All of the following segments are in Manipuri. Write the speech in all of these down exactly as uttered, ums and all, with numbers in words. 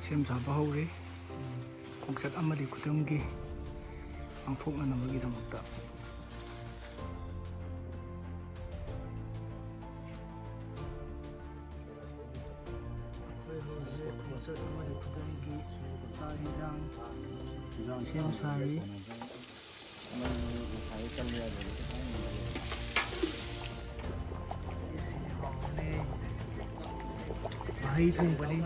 ꯁꯦꯝ ꯁꯥꯕ ꯍꯧꯔꯤ꯫ ꯈꯣꯡꯆꯠ ꯑꯃꯗꯤ ꯈꯨꯗꯝꯒꯤ ꯄꯥꯡꯊꯣꯛꯅꯅꯕꯒꯤꯗꯃꯛꯇ꯫ ꯑꯩꯈꯣꯏ ꯍꯧꯖꯤꯛ ꯈꯣꯡꯆꯠ ꯑꯃꯗꯤ ꯈꯨꯗꯝꯒꯤ ꯆꯥꯛ ꯍꯦꯟꯖꯥꯡ ꯁꯦꯝ ꯁꯥꯔꯤ꯫ ꯁꯤꯗꯤ ꯍꯥꯎꯕꯅꯦ꯫ ꯃꯍꯩ ꯊꯣꯡꯕꯅꯤ꯫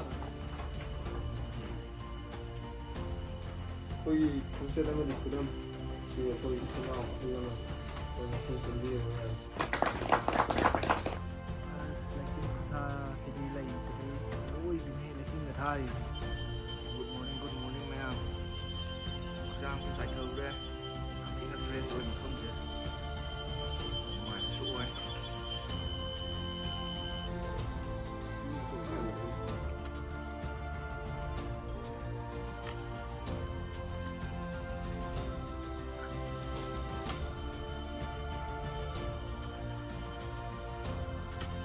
ꯑꯩꯈꯣꯏꯒꯤ ꯈꯣꯡꯆꯠ ꯑꯃꯗꯤ ꯈꯨꯗꯝ ꯁꯤ ꯑꯩꯈꯣꯏ ꯏꯆꯤꯜ ꯏꯅꯥꯎ ꯑꯍꯜ ꯑꯃ ꯑꯩꯈꯣꯏ ꯃꯁꯤꯡ ꯄꯨꯟꯕꯤꯔꯕ ꯃꯌꯥꯝꯁꯦ꯫ ꯑꯁ, ꯂꯩꯆꯤꯜ ꯈꯨꯁꯥꯁꯤꯗꯤ ꯂꯩꯇ꯭ꯔꯦ꯫ ꯑꯔꯣꯏꯕꯤꯅꯦ ꯂꯩꯆꯤꯜꯒ ꯊꯥꯔꯤꯁꯦ꯫ Good morning, good morning ꯃꯌꯥꯝ꯫ ꯍꯛꯆꯥꯡꯁꯨ ꯆꯥꯏꯊꯔꯨꯔꯦ꯫ ꯌꯥꯝ ꯊꯤꯅ fresh ꯑꯣꯏ ꯃꯐꯝꯁꯦ꯫ ꯅꯨꯡꯉꯥꯏꯕꯁꯨ ꯑꯣꯏ꯫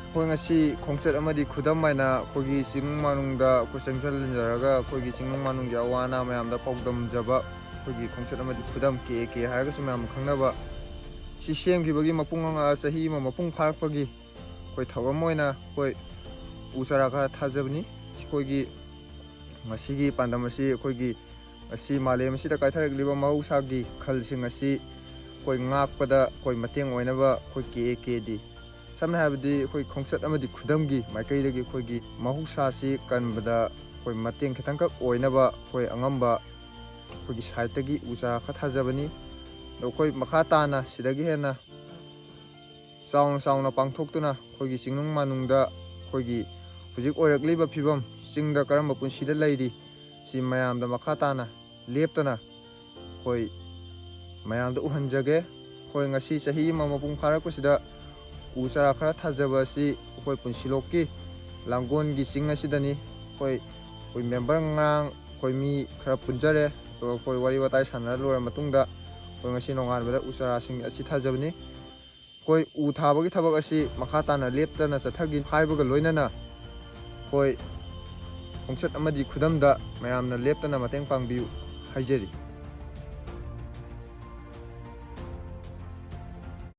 ꯑꯩꯈꯣꯏ ꯉꯁꯤ ꯈꯣꯡꯆꯠ ꯑꯃꯗꯤ ꯈꯨꯗꯝ ꯍꯥꯏꯅ ꯑꯩꯈꯣꯏꯒꯤ ꯆꯤꯡꯅꯨꯡ ꯃꯥꯅꯨꯡꯗ ꯑꯩꯈꯣꯏ ꯆꯪꯁꯤꯟꯖꯔꯒ ꯑꯩꯈꯣꯏꯒꯤ ꯆꯤꯡꯅꯨꯡ ꯃꯥꯅꯨꯡꯒꯤ ꯑꯋꯥ ꯑꯅꯥ ꯃꯌꯥꯝꯗ ꯄꯥꯎꯗꯝꯖꯕ ꯑꯩꯈꯣꯏꯒꯤ ꯈꯣꯡꯆꯠ ꯑꯃꯗꯤ ꯈꯨꯗꯝ ꯀꯦ ꯑꯦ ꯀꯦ ꯍꯥꯏꯔꯒꯁꯨ ꯃꯌꯥꯝ ꯈꯪꯅꯕ ꯁꯤ ꯁꯦꯝꯈꯤꯕꯒꯤ ꯃꯄꯨꯡ ꯑꯉ-, ꯆꯍꯤ ꯑꯃ ꯃꯄꯨꯡ ꯐꯥꯔꯛꯄꯒꯤ ꯑꯩꯈꯣꯏ ꯊꯧꯔꯝ ꯑꯣꯏꯅ ꯑꯩꯈꯣꯏ ꯎ ꯆꯥꯔꯥ ꯈꯔ ꯊꯥꯖꯕꯅꯤ꯫ ꯑꯩꯈꯣꯏꯒꯤ ꯉꯁꯤꯒꯤ ꯄꯥꯟꯗꯝ ꯑꯁꯤ ꯑꯩꯈꯣꯏꯒꯤ ꯉꯁꯤ ꯃꯥꯂꯦꯝ ꯑꯁꯤꯗ ꯀꯥꯏꯊꯔꯛꯂꯤꯕ ꯃꯍꯧꯁꯥꯒꯤ ꯈꯜꯁꯤꯡ ꯑꯁꯤ ꯑꯩꯈꯣꯏ ꯉꯥꯛꯄꯗ ꯑꯩꯈꯣꯏ ꯃꯇꯦꯡ ꯑꯣꯏꯅꯕ ꯑꯩꯈꯣꯏ ꯀꯦ ꯑꯦ ꯀꯦ ꯗꯤ ꯁꯝꯅ ꯍꯥꯏꯔꯕꯗꯤ ꯑꯩꯈꯣꯏ ꯈꯣꯡꯆꯠ ꯑꯃꯗꯤ ꯈꯨꯗꯝꯒꯤ ꯃꯥꯏꯀꯩꯗꯒꯤ ꯑꯩꯈꯣꯏꯒꯤ ꯃꯍꯧꯁꯥꯁꯤ ꯀꯟꯕꯗ ꯑꯩꯈꯣꯏ ꯃꯇꯦꯡ ꯈꯤꯇꯪꯈꯛ ꯑꯣꯏꯅꯕ ꯑꯩꯈꯣꯏ ꯑꯉꯝꯕ ꯑꯩꯈꯣꯏꯒꯤ ꯁꯥꯏꯠꯇꯒꯤ ꯎ ꯆꯥꯔꯥ ꯈꯔ ꯊꯥꯖꯕꯅꯤ꯫ ꯑꯗꯣ ꯑꯩꯈꯣꯏ ꯃꯈꯥ ꯇꯥꯅ ꯁꯤꯗꯒꯤ ꯍꯦꯟꯅ ꯆꯥꯎꯅ ꯆꯥꯎꯅ ꯄꯥꯡꯊꯣꯛꯇꯨꯅ ꯑꯩꯈꯣꯏꯒꯤ ꯆꯤꯡꯅꯨꯡ ꯃꯥꯅꯨꯡꯗ ꯑꯩꯈꯣꯏꯒꯤ ꯍꯧꯖꯤꯛ ꯑꯣꯏꯔꯛꯂꯤꯕ ꯐꯤꯕꯝ, ꯆꯤꯡꯗ ꯀꯔꯝꯕ ꯄꯨꯟꯁꯤꯗ ꯂꯩꯔꯤ, ꯁꯤ ꯃꯌꯥꯝꯗ ꯃꯈꯥ ꯇꯥꯅ ꯂꯦꯞꯇꯅ ꯑꯩꯈꯣꯏ ꯃꯌꯥꯝꯗ ꯎꯍꯟꯖꯒꯦ꯫ ꯑꯩꯈꯣꯏ ꯉꯁꯤ ꯆꯍꯤ ꯑꯃ ꯃꯄꯨꯡ ꯐꯥꯔꯛꯄꯁꯤꯗ ꯎ ꯆꯥꯔꯥ ꯈꯔ ꯊꯥꯖꯕ ꯑꯁꯤ ꯑꯩꯈꯣꯏ ꯄꯨꯟꯁꯤꯂꯣꯛꯀꯤ ꯂꯥꯡꯒꯣꯜꯒꯤ ꯆꯤꯡ ꯑꯁꯤꯗꯅꯤ꯫ ꯑꯩꯈꯣꯏ, ꯑꯩꯈꯣꯏ ꯃꯦꯝꯕꯔ ꯉꯔꯥꯡ ꯑꯩꯈꯣꯏ ꯃꯤ ꯈꯔ ꯄꯨꯟꯖꯔꯦ, ꯑꯗꯨꯒ ꯑꯩꯈꯣꯏ ꯋꯥꯔꯤ ꯋꯥꯇꯥꯏ ꯁꯥꯟꯅꯔ ꯂꯣꯏꯔ ꯃꯇꯨꯡꯗ ꯑꯩꯈꯣꯏ ꯉꯁꯤ ꯅꯣꯡꯉꯥꯟꯕꯗ ꯎ ꯆꯥꯔꯥꯁꯤꯡ ꯑꯁꯤ ꯊꯥꯖꯕꯅꯤ꯫ ꯑꯩꯈꯣꯏ ꯎ ꯊꯥꯕꯒꯤ ꯊꯕꯛ ꯑꯁꯤ ꯃꯈꯥ ꯇꯥꯅ ꯂꯦꯞꯇꯅ ꯆꯠꯊꯈꯤ ꯍꯥꯏꯕꯒ ꯂꯣꯏꯅꯅ ꯑꯩꯈꯣꯏ ꯈꯣꯡꯆꯠ ꯑꯃꯗꯤ ꯈꯨꯗꯝꯗ ꯃꯌꯥꯝꯅ ꯂꯦꯞꯇꯅ ꯃꯇꯦꯡ ꯄꯥꯡꯕꯤꯌꯨ ꯍꯥꯏꯖꯔꯤ꯫